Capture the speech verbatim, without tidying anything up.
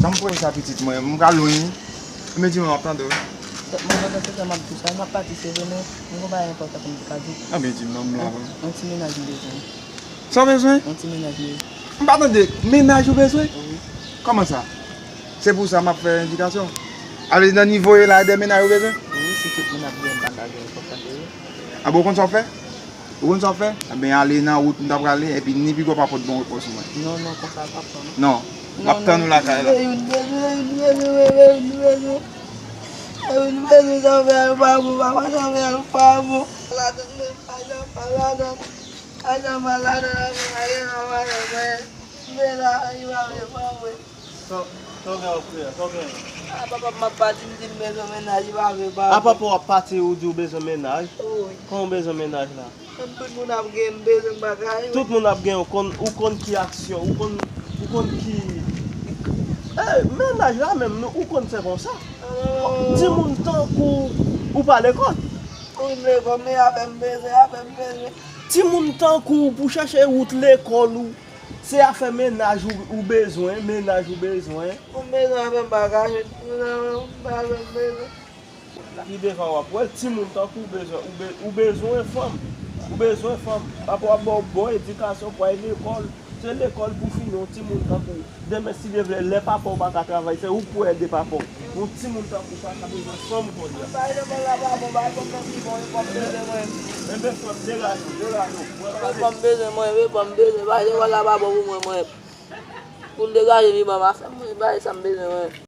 M pran sa pitit mwen, m pral lwen wi. Men di mwen m ap tande w. Mwen pandan se tan m ap di sa, m ap pati se vre, men m gon bagay enpòtan pou m te ka di. Anben di m non, m la wi. Yon ti mennaj m bezwen. Sa w bezwen? Yon ti mennaj m bezwen. M pa tande, mennaj ou bezwen? Wi. Kòman sa? Se pou sa m ap fè endikasyon. Ale nan nivo e la, de mennaj ou bezwen? Wi, si tout moun ap gen bagay yo, fòk sa se vre. Anben ou konn sa w fè? Ou konn sa w fè? Anben ale nan wout m ta prale, epi ni piga w pa pot bon repons mwen. Non, non, konsa l p ap pran non. Non. M ap tann ou lakay la. Youn bezwen, youn bezwen, youn bezwen, youn bezwen. Youn bezwen, sa fè al pa bon, papa, sa fè al pa bon. Ladan, pa ladan, pa ladan. Ladan, pa ladan, ladan, pa ladan, mwen. Mwen la, li pa vle pran mwen. Sa w gen frè? Sa w gen? A papa m ap pati, m di m bezwen mennaj, li pa vle pa. A papa w ap pati, ou di w bezwen mennaj? Wi. Kòman w bezwen mennaj la? Tout moun ap gen, m bezwen bagay. Tout moun ap gen, ou konn, ou konn ki aksyon, ou konn, ou konn ki. Eh, mennaj la menm, nou, ou konn fè konsa. Timoun tankou ou pa lekòl. Wi, m lekòl, men afè m bezwen, afè m bezwen. Timoun tankou pou chache wout lekòl ou. Se afè mennaj ou, ou bezwen, mennaj ou bezwen. M bezwen afè m bagay, m bezwen bagay, m bezwen. Pi devan w ap wè l, timoun tankou w bezwen, ou be-, ou bezwen fanm. Ou bezwen fanm. Papa w ap ba w bon edikasyon pou w al lekòl. Se lekòl pou fini, yon timoun tankou w. Demen, si Dye vle, lè papa w pa ka travay, se ou k pou ede papa w. Yon timoun tankou w pa ka bezwen fanm kounye a. Bay lekòl la pa bon, bay fanm nan pi bon, wi, fanm bezwen mwen. Enben, fanm, degaje w, degaje w. Wi, fanm bezwen mwen, wi, fanm bezwen, bay lekòl la pa bon pou mwen, mwen. Pou m degaje m, li ban m afè m, mwen, bay sa m bezwen, mwen.